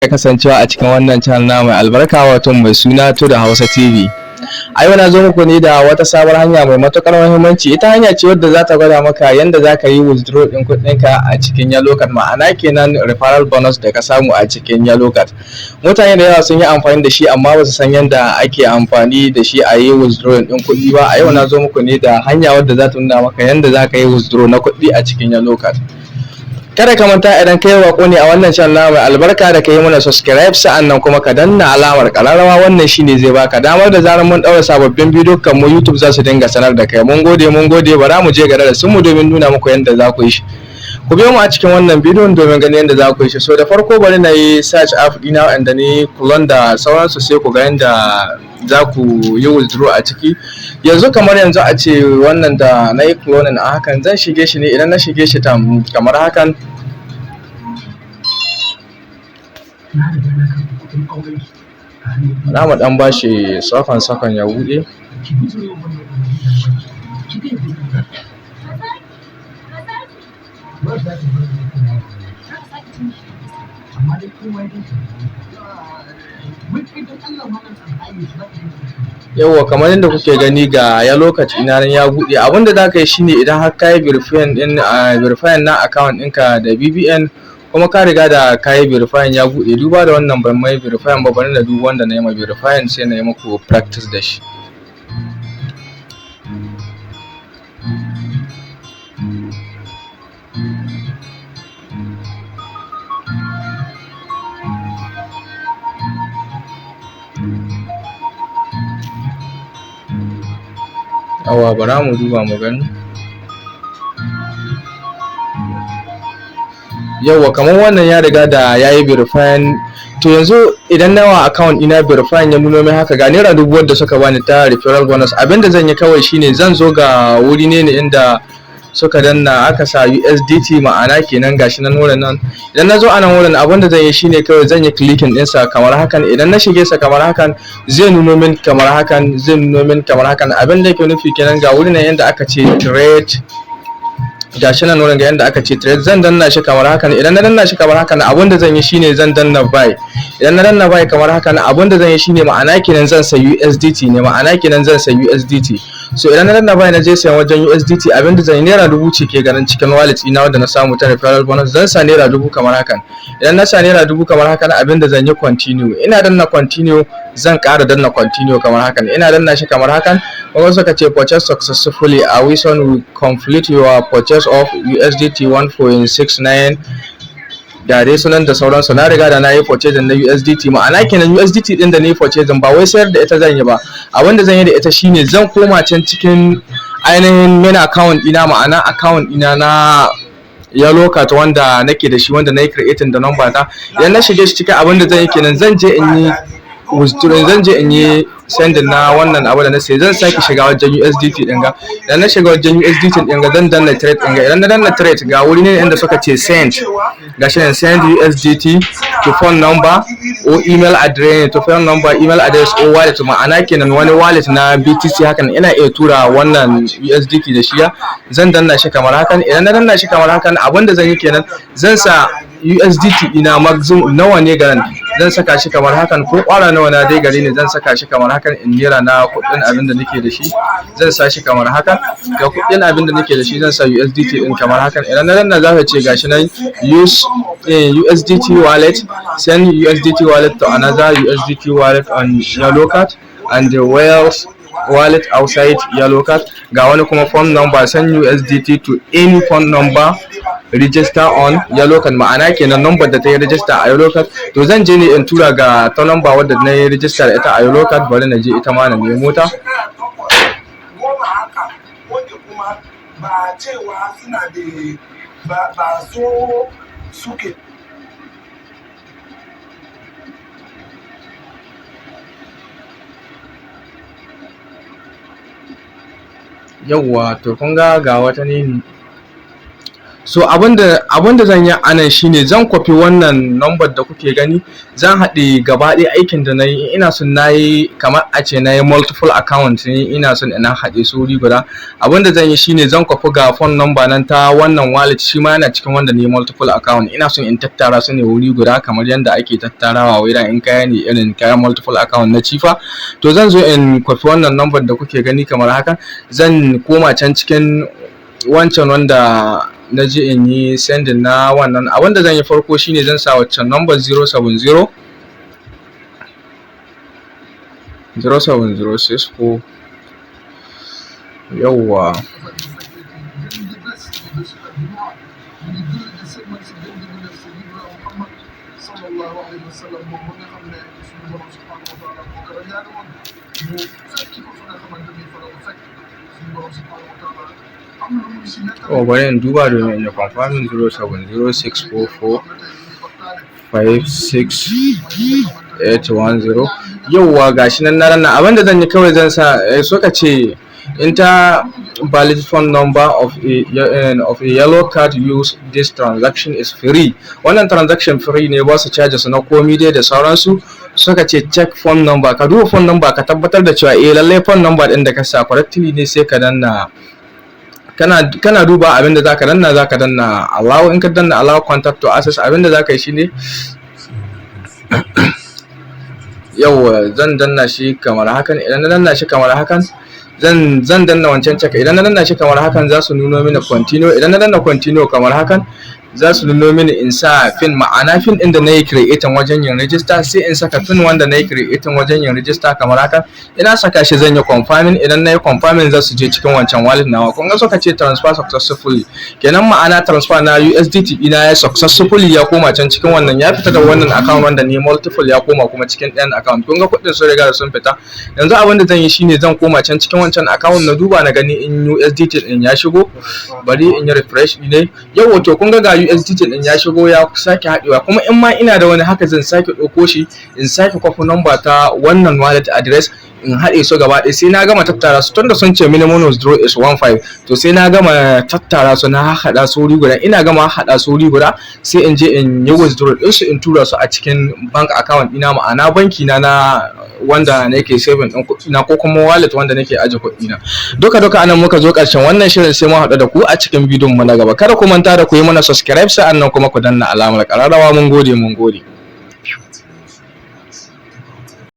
Kasancewa a cikin wannan channel na mai albarka, wato mai suna To da Hausa TV. A yau na zo muku ne da wata sabuwar hanya mai matuƙar muhimmanci. Ita hanya ce wadda za ta gwada maka yanda za ka yi withdraw ɗin kuɗinka a cikin Yellow Card, ma'ana kenan referral bonus da ka samu a cikin Yellow Card. Mutane da yawa sun yi amfani da shi, amma ba su san yanda ake amfani da shi a yi withdraw ɗin kuɗi ba. A yau na zo muku ne da hanya wadda za ta nuna maka yanda za ka yi withdraw na kuɗi a cikin Yellow Card. Kada ka manta, idan kai bako ne a wannan channel mai albarka, da ka yi mana subscribe, sa'annan kuma ka danna alamar kararrawa. Wannan shine zai baka damar da zarar mun daura sababbin bidiyo kan mu, YouTube za su dinga sanar da kai. Mun gode, mun gode. Bara mu je ga darasin mu domin nuna muku yadda za ku yi shi. Ku biyo mu a cikin wannan bidiyon domin ganin yadda za ku yi shi. So da farko, bari na yi search app dina wanda ni clone da sauransu, sai ku ga yadda za ku yi withdraw a ciki. Yanzu kamar yanzu a ce wannan da na yi cloning a hakan, zan shige shi ne. Idan na shige shi kamar hakan, Na riga na karɓi kuɗin auren ki a hannun za mu dan bashi sakon sakon ya buɗe. Ki bijire wa wannan umarni da na baki. Ki ga yadda ba za ki bar ni kuma, amma dai kowa ya dace. Wai kai, don Allah ma nan tsaye ba ki. Yauwa, kamar yadda kuke gani, ga ya lokaci ina nan ya buɗe. Abinda za ka yi shine, idan har ka yi verifying din verifying na account ɗinka da BVN, kuma ka riga da ka yi verifying, ya buɗe. Duba da wannan ban mai verifying ba, bari na duba wanda na yi ma verifying, sai na yi muku practice da shi. Yauwa, bara mu duba mu gani. Yauwa, kamar wannan ya riga da ya yi verifying. To yanzu idan nawa account ina verifying, ya nuno min haka, ga ₦1000 wadda suka bani ta referral bonus. Abinda zan yi kawai shine zan zo ga wuri ne inda suka danna aka sa USDT, ma'ana kenan gashi nan wurin nan. Idan na zo a nan wurin, abinda zan yi shine kawai zan yi clicking ɗinsa kamar hakan. Idan na shige sa kamar hakan, zai nuno min kamar hakan, zai nuno min kamar hakan. Abinda yake nufi kenan, ga wurin nan yanda aka ce trade. Gashi nan wurin, ga yanda aka ce trade, zan danna shi kamar hakan. Idan na danna shi kamar hakan, abinda zan yi shine zan danna buy. Idan na danna buy kamar hakan, abinda zan yi shine, ma'ana kenan zan sayi USDT ne, ma'ana kenan zan sayi USDT. So idan na danna buy, na je sayan wajen USDT, abinda zan yi, ₦1000 ce ke ganin cikin wallet ina wanda na samu ta referral bonus. Zan sa ₦1000 kamar hakan. Idan na sa ₦1000 kamar hakan, abinda zan yi, continue. Ina danna continue, zan ƙara danna continue kamar hakan. Ina danna shi kamar hakan, kuma suka ce "Purchase successfully. Awison will complete your purchase of USDT 1.69", da dai sunan da sauransu. Na riga da na yi purchasing na USDT, ma'ana kenan USDT din da na yi purchasing, ba wai sayar da ita zan yi ba. Abinda zan yi da ita shine zan koma can cikin ainihin main account ina, ma'ana account ina na Yellow Card wanda nake da shi, wanda na yi creating da number ta. Idan na shige shi cikin, abinda zan yi kenan, zan je in yi withdraw, zan je in yi sending na wannan abu da na sai. Zan sake shiga wajen USDT din ga. Idan na shiga wajen USDT din ga, zan danna trade din ga. Idan na danna trade, ga wuri ne inda suka ce send. Gashi nan, send USDT to phone number or email address, to phone number, email address or wallet, ma'ana kenan wani wallet na BTC hakan ina iya tura wannan USDT da shi. Zan danna shi kamar hakan. Idan na danna shi kamar hakan, abinda zan yi kenan, zan sa USDT ina maximum nawa ne garan, zan saka shi kamar hakan, ko kwara nawa na dai gari ne, zan saka shi kamar hakan. In naira na kuɗin abin da nake da shi, zan sa shi kamar hakan. Ga kuɗin abin da nake da shi, zan sa USDT din kamar hakan. Idan na danna, za ka ce gashi nan use USDT wallet, send USDT wallet to another USDT wallet on Yellow Card and the Wales wallet outside Yellow Card. Ga wani kuma, phone number, send USDT to any phone number register on Yellow Card, ma'ana kenan number da ta yi register a Yellow Card. To zan je ne in tura ga ta number wadda na yi register da ita a Yellow Card. Bari na je ita ma na nemo ta. 10 haka, wanda kuma ba cewa suna da ba so suke. Yawwa, to kun ga, ga wata ne. So abinda zan yi anan shine zan kwafi wannan number da kuke gani, zan haɗe gaba ɗaya aikin da na yi. Ina son na yi kamar a ce na yi multiple account ne, ina son ina haɗe su wuri guda. Abinda zan yi shine zan kwafi ga phone number nan ta wannan wallet, shi ma yana cikin wanda ne multiple account. Ina son in tattara su ne wuri guda kamar yadda ake tattarawa wai in kaya ne irin kayan multiple account na Chipper. To, zan zo in kwafi wannan number da kuke gani kamar haka. Zan koma can cikin wancan wanda na je in yi sending na wannan. Abinda zan yi farko shine zan sa waccan number, 070 07064. Yawwa. Sallallahu alayhi wa sallam, moom ma nga xam ne suñu Borom Subhanahu wa Taala moo ko rañaane woon, mu fekki ko fa nga xamante ni fa la ko fekk. Suñu Borom Subhanahu wa Taala am na lu mu si nettali. Oh, bari in duba domin in yi confirming: 07064456810. Yauwa, gashi nan na ranna. Abinda zan yi kawai, zan sa suka ce "Enter valid phone number of a Yellow card use. This transaction is free." Wannan transaction free ne, ba su charge su na komi dai da sauransu. Suka ce "Check phone number", ka duba phone number, ka tabbatar da cewa eh, lallai phone number din da ka sa correctly ne. Sai ka danna, kana duba abinda zaka danna. Zaka danna allow. In ka danna "Allow contact to access", abinda zaka yi shine, yauwa, zan danna shi kamar hakan. Idan na danna shi kamar hakan, zan danna wancan check. Idan na danna shi kamar hakan, za su nuno mini "Continue". Idan na danna "Continue" kamar hakan, za su nuno mini in sa PIN, ma'ana PIN ɗin da na yi creating wajen yin register. Sai in saka PIN wanda na yi creating wajen yin register kamar haka. Ina saka shi, zan yi confirming. Idan na yi confirming, za su je cikin wancan wallet nawa. Kun ga suka ce "Transfer successfully". Kenan ma'ana transfer na USDT ina ya successfully, ya koma can cikin wannan, ya fita da wannan account wanda ni multiple, ya koma kuma cikin ɗayan account. Kun ga kuɗin sun riga da sun fita. Yanzu abin da zan yi shine zan koma can cikin wancan account na duba na gani in USDT din ya shigo. Bari in yi refresh ne. Yau to, kun ga USDT din ya shigo, ya sake haɗewa kuma. In ma ina da wani haka, zan sake ɗauko shi, in sake kwafi number ta wannan wallet address, in haɗe su gaba ɗaya. Sai na gama tattara su, tunda sun ce minimum withdraw is 15. To, sai na gama tattara su, na haɗa su wuri guda. Ina gama haɗa su wuri guda, sai in je in yi withdraw ɗin su, in tura su a cikin bank account ɗina, ma'ana banki na na wanda nake saving ɗin kuɗi na, ko kuma wallet wanda nake aje kuɗi na. Duka duka anan muka zo ƙarshen wannan shirin. Sai mun haɗu da ku a cikin bidiyon mu na gaba. Kada ku manta da ku yi mana subscribe, sa'annan kuma ku danna alamar ƙararrawa. Mun gode, mun gode.